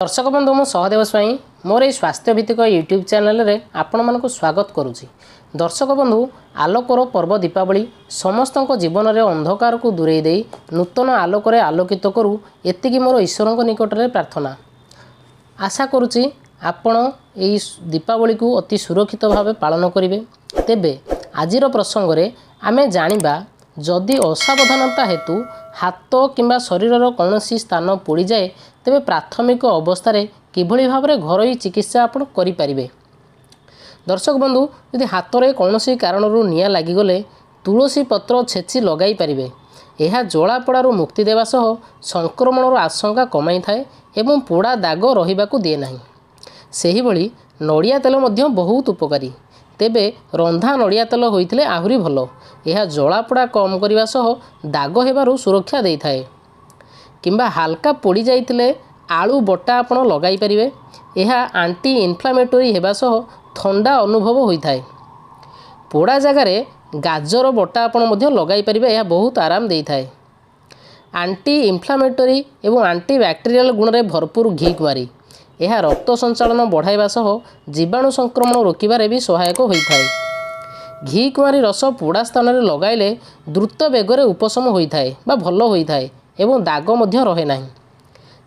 ଦର୍ଶକ ବନ୍ଧୁ, ମୁଁ ସହଦେବ ସ୍ୱାଇଁ ମୋର ଏହି ସ୍ୱାସ୍ଥ୍ୟ ଭିତ୍ତିକ ୟୁଟ୍ୟୁବ୍ ଚ୍ୟାନେଲରେ ଆପଣମାନଙ୍କୁ ସ୍ୱାଗତ କରୁଛି। ଦର୍ଶକ ବନ୍ଧୁ, ଆଲୋକର ପର୍ବ ଦୀପାବଳି ସମସ୍ତଙ୍କ ଜୀବନରେ ଅନ୍ଧକାରକୁ ଦୂରେଇ ଦେଇ ନୂତନ ଆଲୋକରେ ଆଲୋକିତ କରୁ, ଏତିକି ମୋର ଈଶ୍ୱରଙ୍କ ନିକଟରେ ପ୍ରାର୍ଥନା। ଆଶା କରୁଛି ଆପଣ ଏଇ ଦୀପାବଳିକୁ ଅତି ସୁରକ୍ଷିତ ଭାବେ ପାଳନ କରିବେ। ତେବେ ଆଜିର ପ୍ରସଙ୍ଗରେ ଆମେ ଜାଣିବା, ଯଦି ଅସାବଧାନତା ହେତୁ ହାତ କିମ୍ବା ଶରୀରର କୌଣସି ସ୍ଥାନ ପୋଡ଼ିଯାଏ, ତେବେ ପ୍ରାଥମିକ ଅବସ୍ଥାରେ କିଭଳି ଭାବରେ ଘରୋଇ ଚିକିତ୍ସା ଆପଣ କରିପାରିବେ। ଦର୍ଶକ ବନ୍ଧୁ, ଯଦି ହାତରେ କୌଣସି କାରଣରୁ ନିଆଁ ଲାଗିଗଲେ ତୁଳସୀ ପତ୍ର ଛେଚି ଲଗାଇ ପାରିବେ। ଏହା ଜଳାପୋଡ଼ାରୁ ମୁକ୍ତି ଦେବା ସହ ସଂକ୍ରମଣର ଆଶଙ୍କା କମାଇଥାଏ ଏବଂ ପୋଡ଼ା ଦାଗ ରହିବାକୁ ଦିଏ ନାହିଁ। ସେହିଭଳି ନଡ଼ିଆ ତେଲ ମଧ୍ୟ ବହୁତ ଉପକାରୀ। ତେବେ ରନ୍ଧା ନଡ଼ିଆ ତେଲ ହୋଇଥିଲେ ଆହୁରି ଭଲ। ଏହା ଜଳାପୋଡ଼ା କମ୍ କରିବା ସହ ଦାଗ ହେବାରୁ ସୁରକ୍ଷା ଦେଇଥାଏ। କିମ୍ବା ହାଲକା ପୋଡ଼ି ଯାଇଥିଲେ ଆଳୁ ବଟା ଆପଣ ଲଗାଇ ପାରିବେ। ଏହା ଆଣ୍ଟି ଇନଫ୍ଲାମେଟୋରୀ ହେବା ସହ ଥଣ୍ଡା ଅନୁଭବ ହୋଇଥାଏ। ପୋଡ଼ା ଜାଗାରେ ଗାଜର ବଟା ଆପଣ ମଧ୍ୟ ଲଗାଇ ପାରିବେ। ଏହା ବହୁତ ଆରାମ ଦେଇଥାଏ। ଆଣ୍ଟି ଇନଫ୍ଲାମେଟୋରୀ ଏବଂ ଆଣ୍ଟି ବ୍ୟାକ୍ଟେରିଆଲ ଗୁଣରେ ଭରପୁର ଘି କୁଆଁରୀ। ଏହା ରକ୍ତ ସଞ୍ଚାଳନ ବଢ଼ାଇବା ସହ ଜୀବାଣୁ ସଂକ୍ରମଣ ରୋକିବାରେ ବି ସହାୟକ ହୋଇଥାଏ। ଘି କୁଆଁରୀ ରସ ପୋଡ଼ା ସ୍ଥାନରେ ଲଗାଇଲେ ଦ୍ରୁତ ବେଗରେ ଉପଶମ ହୋଇଥାଏ ବା ଭଲ ହୋଇଥାଏ ଏବଂ ଦାଗ ମଧ୍ୟ ରହେ ନାହିଁ।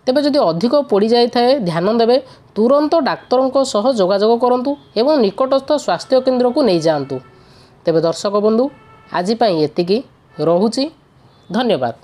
ତେବେ ଯଦି ଅଧିକ ପୋଡ଼ି ଯାଇଥାଏ, ଧ୍ୟାନ ଦେବେ, ତୁରନ୍ତ ଡାକ୍ତରଙ୍କ ସହ ଯୋଗାଯୋଗ କରନ୍ତୁ ଏବଂ ନିକଟସ୍ଥ ସ୍ୱାସ୍ଥ୍ୟ କେନ୍ଦ୍ରକୁ ନେଇଯାଆନ୍ତୁ। ତେବେ ଦର୍ଶକ ବନ୍ଧୁ, ଆଜି ପାଇଁ ଏତିକି ରହୁଛି। ଧନ୍ୟବାଦ।